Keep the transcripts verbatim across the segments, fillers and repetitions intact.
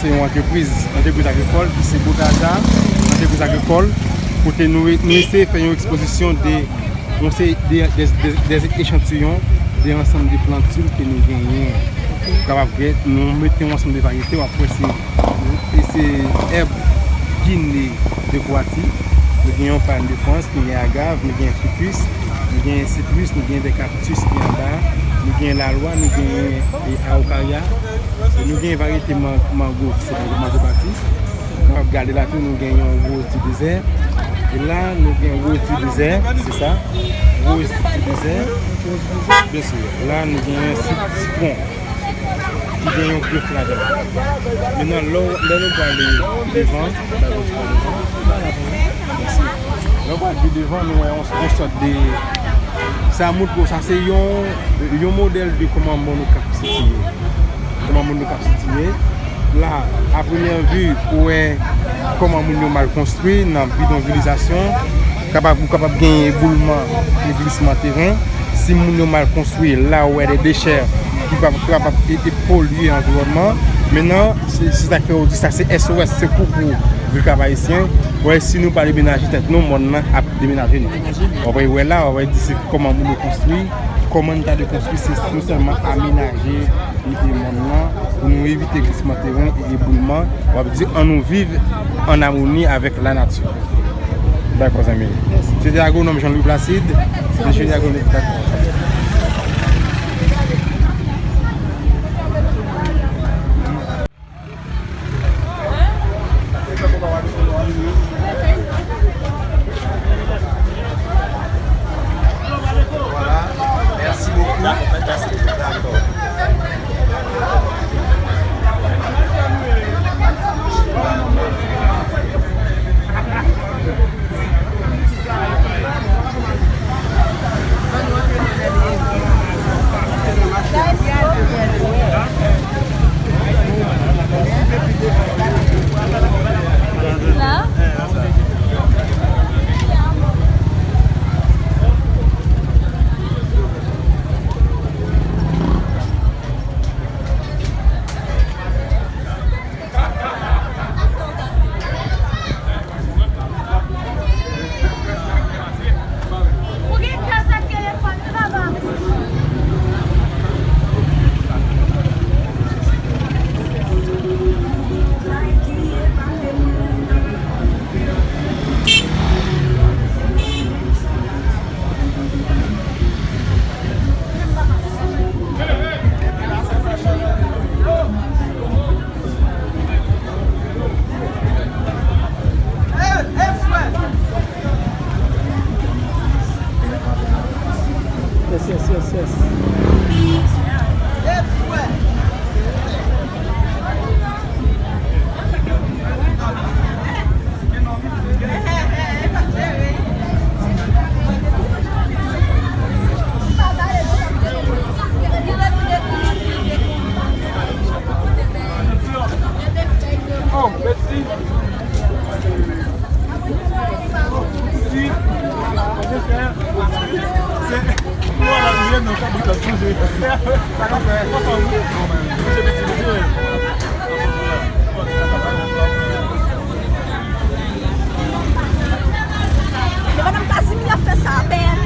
Se yon antrepriz, antrepriz agrikòl ki se Bogaza, antrepriz agrikòl, kote nou, nou eseye fè yon ekspozisyon de, yon seri de, de, de, de echantiyon de ansanm de plantil ke nou genyen. Ou kapab gen, nou mete yon ansanm de varyete, w ap wè se, se èb Gine dekoratif. Nou gen yon palm de Frans, nou gen agav, nou gen fikis, nou gen sitris, nou gen de kaktis ki anba, nou gen lalwa, nou gen, e, awokarya, e nou gen varyete man-, mango, ki se mango, mango batis. N ap gade la tou, nou gen yon woz di dezè. E la, nou gen woz di dezè, se sa. Woz di dezè. Byen si. La, nou gen yon sit-, sitwon ki gen yon grèf ladan l. Mentnan, lè w, lè nou prale devan, lè w prale pi devan, nou wè yon, yon sòt de, sa montre w, sa se yon, yon modèl de kòman moun nou kap sitiye. Kòman moun nou kap sitiye. La, a premyè vi, ou wè kòman moun yo mal konstwi nan bidonvilizasyon. Kapab, ou kapab gen eboulman e glisman teren. Si moun yo mal konstwi, la ou wè de dechè ki pa kapab e, e polye anviwònman. Mentnan, se, se sa k fè yo di sa se S O S, sekou pou Vil Kap Ayisyen. Wè, si nou pa demenaje tèt nou, mòn nan ap demenaje nou. W ap wè la, w ap di se kòman moun yo konstwi, kòman n ta dwe konstwi, se non sèlman amenaje mete mòn nan pou nou evite glisman teren e eboulman. W ap di, ann nou viv an amoni avèk lanati. Dakò, zanmi. Se te agwonòm Jean Louis Placide, enjenyè agwonomi. Dakò. Voilà. Merci beaucoup. D'accord. Yes, yes, yes, yes. Oh, Betsy. Si. Se. Voilà, nou ye, nou ka bout ap chanje. Sa ka fè. Anfòm, wi. Bon, men, se piti, piti, wi. Madanm Kazimi ap fè sa bèl.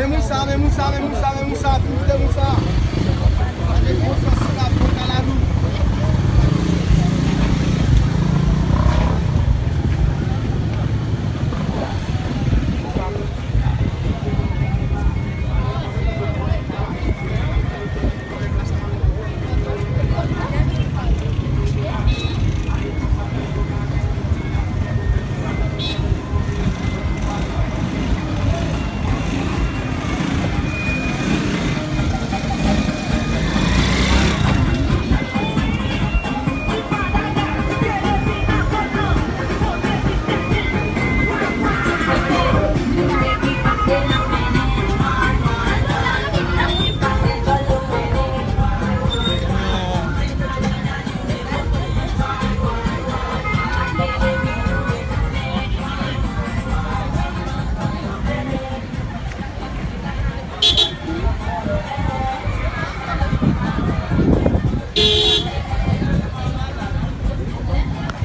Moussa, men Moussa, men Moussa, men Moussa, fin kite Moussa. Moussa, se la, bon kalalou.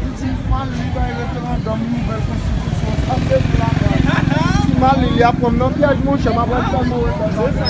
Li di m pral li bay referandòm nouvèl konstitisyon. Sa vle di la. Si m al li, li ap pran m nan pyèj, monchè, m ap pran tèlman wè sa.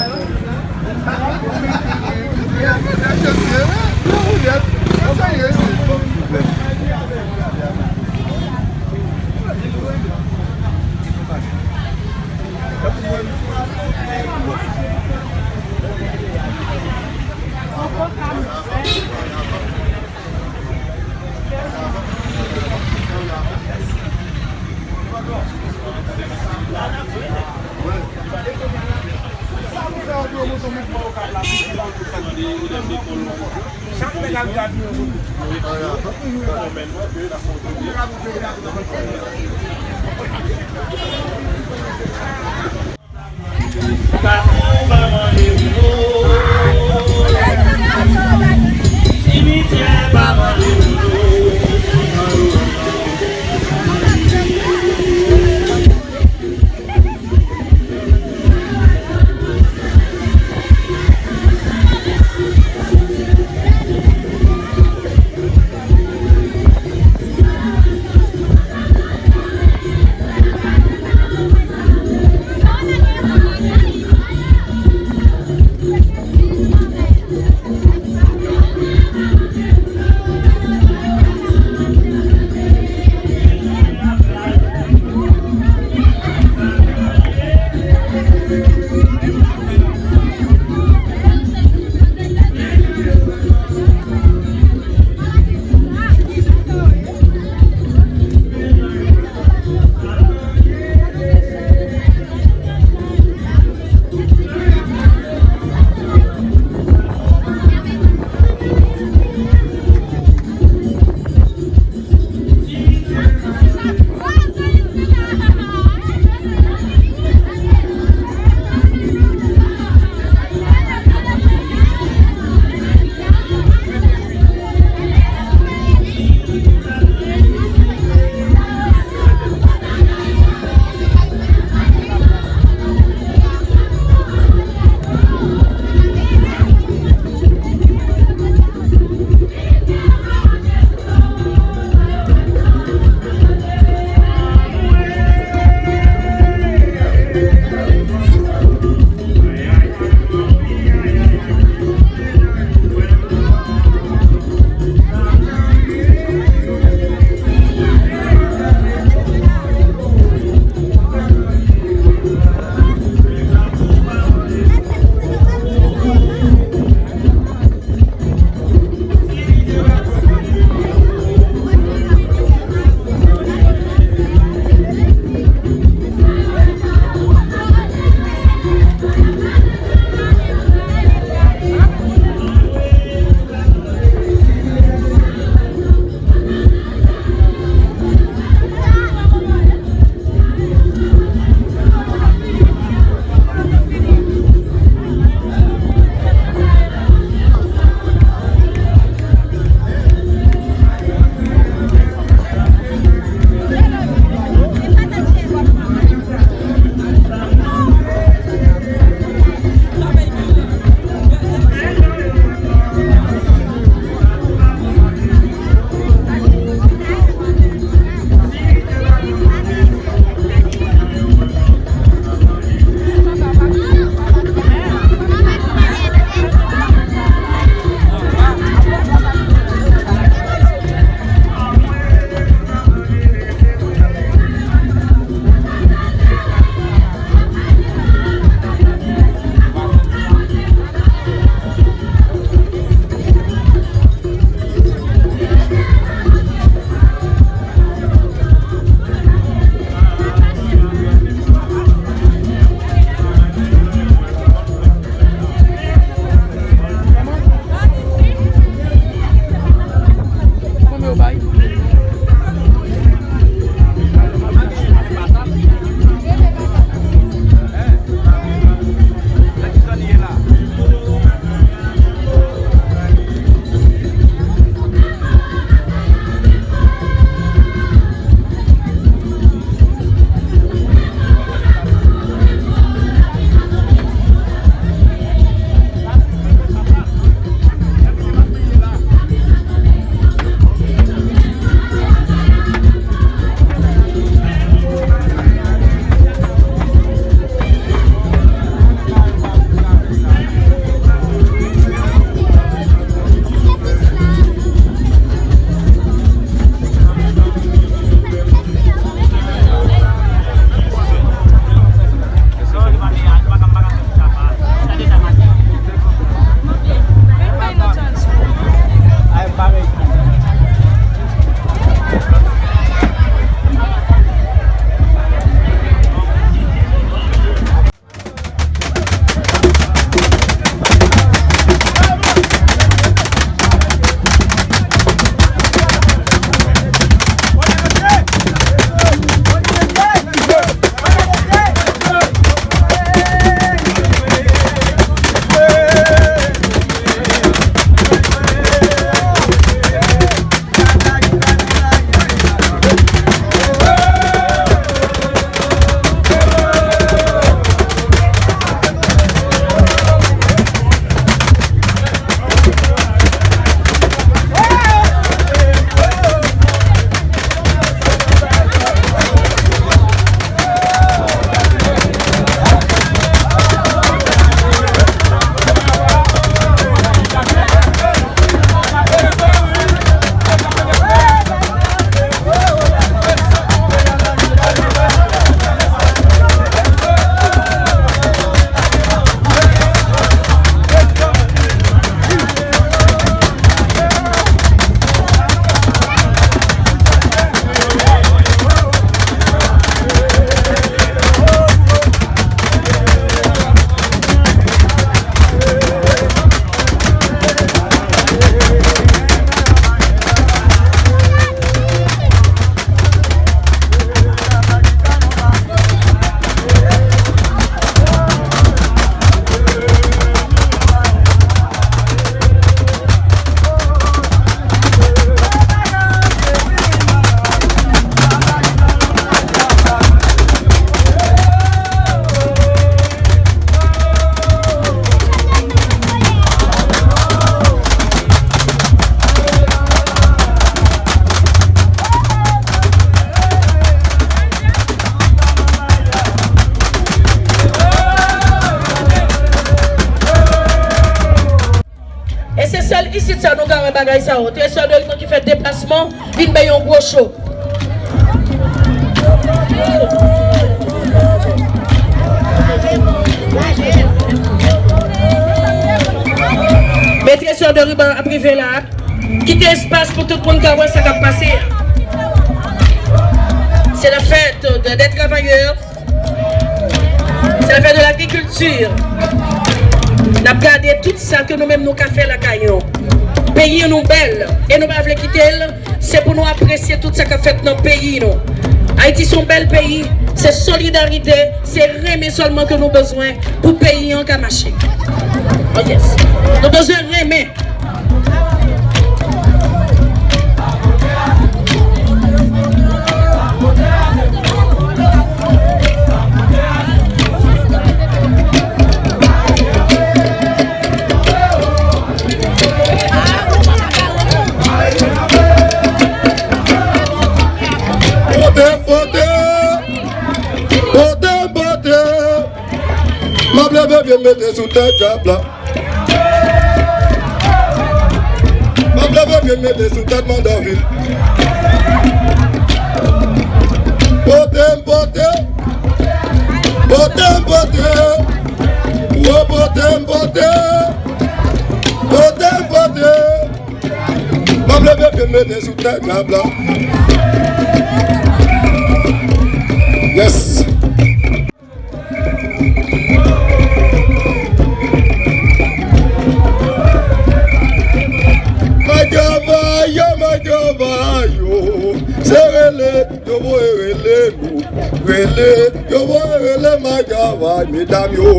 Bagay sa yo. Tresor de Riban ki fè deplasman, vin bay yon gwo cho. Men Tresor de Riban ap rive la. Kite espas pou tout moun ka wè sa k ap pase a. Se la fèt de, des travailleurs. Se la fèt de lagrikilti. N ap gade tout sa ke nou menm nou ka fè lakay nou. Peyi nou bèl e nou pa vle kite l. Se pou nou apresye tout sa k ap fèt nan peyi nou. Ayiti se yon bèl peyi. Se solidarite, se renmen sèlman ke nou bezwen pou peyi an ka mache. Oh yes. Nou bezwen renmen. Pote, pote, pote, pote. M ap leve pye m mete sou tèt dyab la. M ap leve pye m mete sou tèt Mandòvil. Pote m pote. Pote m pote. Wo pote m pote. Pote m pote. M ap leve pye m mete sou tèt dyab la. Yes. May travay yo, may travay yo, se rele yo voye rele nou, rele yo voye rele may travay, medam yo.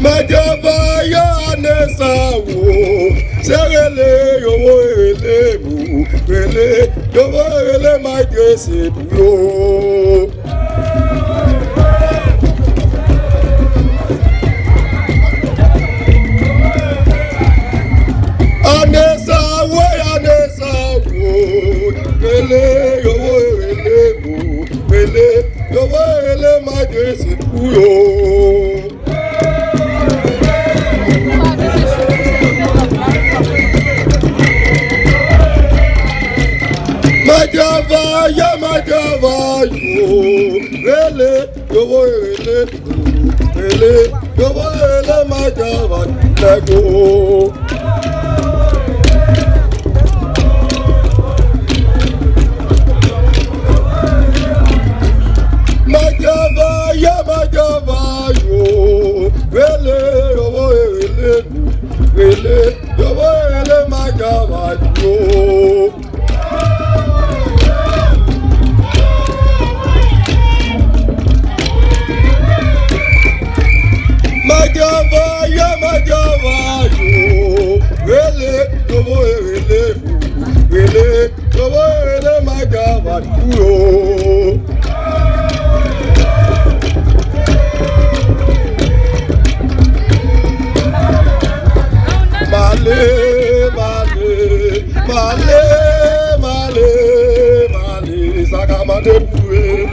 May travay yo ane sa wo, se rele yo voye rele nou, rele yo voye rele may trese pou yo. Ane sa wo, ane sa wo, rele yo voye rele nou, rele yo voye rele may trese pou yo. May travay yo, may travay yo, rele yo voye rele, rele yo voye rele may travay nèg yo. May travay yo, may travay yo, rele yo voye rele nou, rele yo voye rele may travay yo. May travay yo, may travay yo, rele yo voye rele nou, rele yo voye rele may travay pou yo. Male, male, male, male, male, sa ka mande mouri.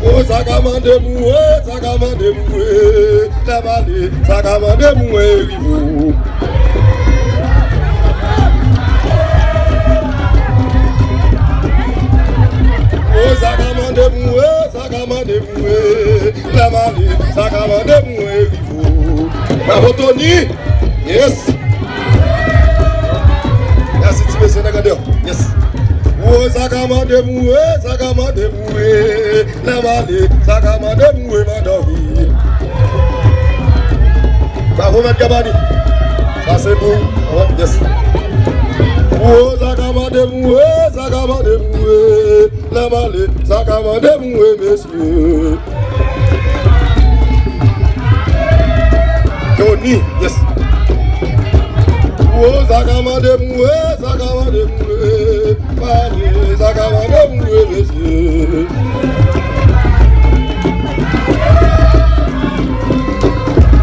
Oh, sa ka mande mouri, sa ka mande mouri. Lè m ale, sa ka mande m wè rive. Oh, sa ka mande m wè, sa ka mande m wè. Lè m ale, sa ka mande m wè rive. Bravo, Tony! Yes! Mèsi, ti mesye, nèg andeyò. Yes! Oh, sa ka mande m wè, sa ka mande m wè. Lè m ale, sa ka mande m wè m andòmi. Bravo, Mèt Gabani. Sa se pou ou. Yes. Ou sa ka mande m wè, sa ka mande m wè. Lè m ale, sa ka mande m wè, mesye. Tony, yes. Ou sa ka mande m wè, sa ka mande m wè. Mande, sa ka mande m wè, mesye.